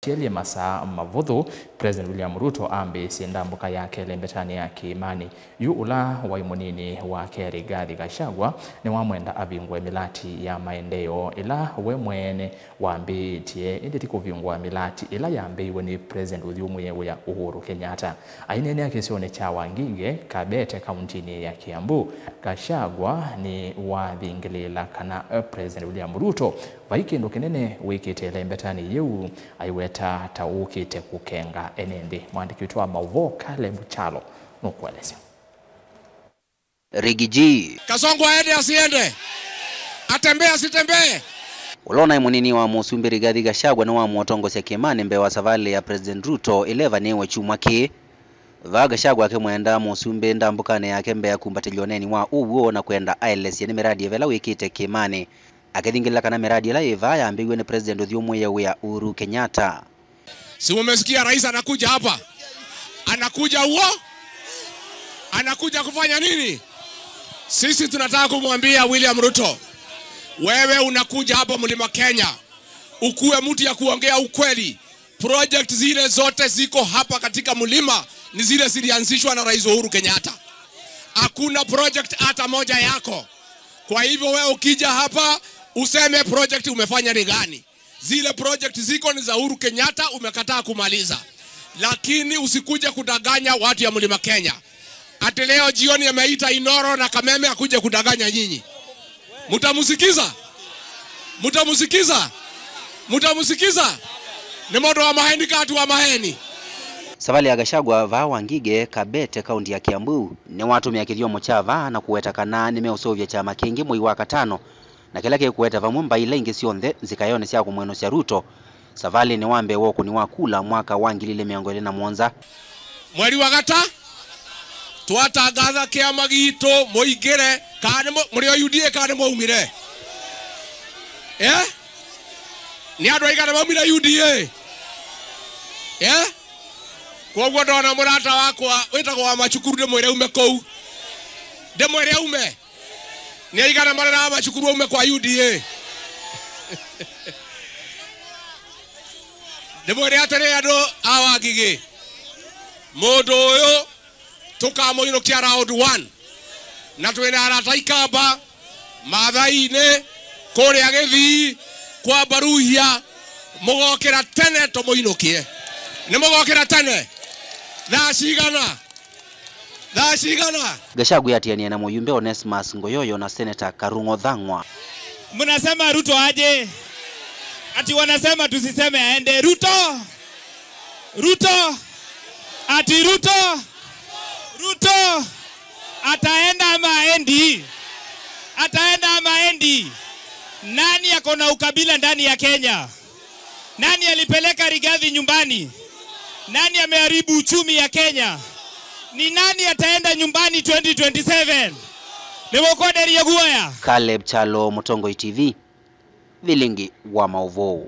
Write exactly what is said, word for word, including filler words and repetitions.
Yaĩlye masaa mavũthũ, President William Ruto ambĩĩsye ndambũka yake ĩlembetanĩ ya Kĩĩmanĩ. Yu ũla waĩ mũnini wake Rigathi Gachagua nĩwamwenda avingũe mĩlati ya maendeeo ĩla we mwene wambĩĩtye, ĩndĩ ti kũvingũa mĩlati ĩla yambĩĩiwe nĩ President ũthyũmũĩe wĩa Uhuru Kenyatta. Aineenea kĩsionĩ kya Wangige, Kabete, kauntinĩ ya Kiambu, Gachagua nĩwathingĩlĩĩla kana, eh, President William Ruto vai kĩndũ kĩnene wĩkĩte ĩlembetanĩ yĩu, aiweta ta ũkĩte kũkenga ene nthĩ. Mwandĩki witũ wa maũvoo Caleb Chalo nũkũelesya. Riggy G. Kasongo aende asiende? Atembee asitembee? Ũla ũnaĩ mũnini wa mũsumbĩ Rigathi Gachagua nĩwamũtongosya kĩĩmanĩ mbee wa savalĩ ya President Ruto ĩla ĩvanĩĩwe kyumwa kĩĩ. Vaa Gachagua akĩmwenda mũsumbĩ ndambũkanĩ yake mbee ya kumbatĩlya ũneeni wa ũw'o na kwenda aelesye nĩ mĩradi ĩva ĩla wĩkĩte kĩĩmanĩ, akĩthingĩlĩla kana mĩradi ĩla yĩ vaa yambĩĩiwe nĩ President ũthyũmũĩe wĩa Uhuru Kenyatta. Si mumesikia rais anakuja hapa? Anakuja huo? Anakuja kufanya nini? Sisi tunataka kumwambia William Ruto, wewe unakuja hapa Mlima Kenya, ukuwe mtu ya kuongea ukweli. Project zile zote ziko hapa katika mlima ni zile zilianzishwa na Rais Uhuru Kenyatta. Hakuna project hata moja yako. Kwa hivyo wewe ukija hapa, useme project umefanya ni gani. Zile project ziko ni za Uhuru Kenyatta, umekataa kumaliza. Lakini usikuje kudanganya watu ya Mlima Kenya. Ati leo jioni ameita Inoro na Kameme akuje kudanganya nyinyi. Mutamusikiza? Mutamusikiza? Mutamusikiza? Nĩ mũndũ wa maheni kati wa maheni. Savalĩ ya Gachagua vaa Wangige, Kabete, kaunti ya Kiambu, nĩwatũmĩa kĩthyomo kya vaa na kũweta kana nĩmeũseũvya kyama kĩngĩ mwei wa katano, na kĩla kĩkũete vamwe mbaĩ ila ingĩ syonthe nzikayonĩ sya kũmwenũsya Ruto savalĩnĩ wa mbee wa ũkũni wa kula mwaka wa ngili ilĩ mĩongo ĩlĩ na mũonza. Mweri wa gata, twatangatha kĩama gitũ mũingĩre, kana nĩ mũ-, mũrĩ o U D A kana nĩ mwaumire? Eh? Nĩ andũ aigana maumire U D A? Eh? Kwoguo ndona mũrata wakwa wĩtagwo wa Machukuru, ndĩmwĩre ume kũu. Ndĩmwĩre ume. Nĩ aigana mareraga Machukuru aume kwa U D A? Ndĩmwĩre atĩrĩ, andũ a Wangige, mũndũ ũyũ tũkamũinũkia round one. Na twĩna arata Ikamba, Maathai-inĩ, kũrĩa Gĩthii, kwa Mbaruhia, mũgokĩra tene tũmũinũkie. Nĩ mũgokĩra tene? Thaa cigana? Thaa cigana? Gachagua atianie na mũyumbe Onesmus Ngoyoyo na Senator Karung'o Thang'wa. Mnasema Ruto aje? Ati wanasema tusiseme aende. Ruto! Ruto! Ati Ruto! Ruto! Ataenda ama aendi? Ataenda ama aendi? Nani ako na ukabila ndani ya Kenya? Nani alipeleka Rigathi nyumbani? Nani ameharibu uchumi ya Kenya? Ni nani ataenda nyumbani twenty twenty-seven? Nĩmũkwenderia guoya? Caleb Chalo, Mũtongoi T V, vilingi wa maũvoo.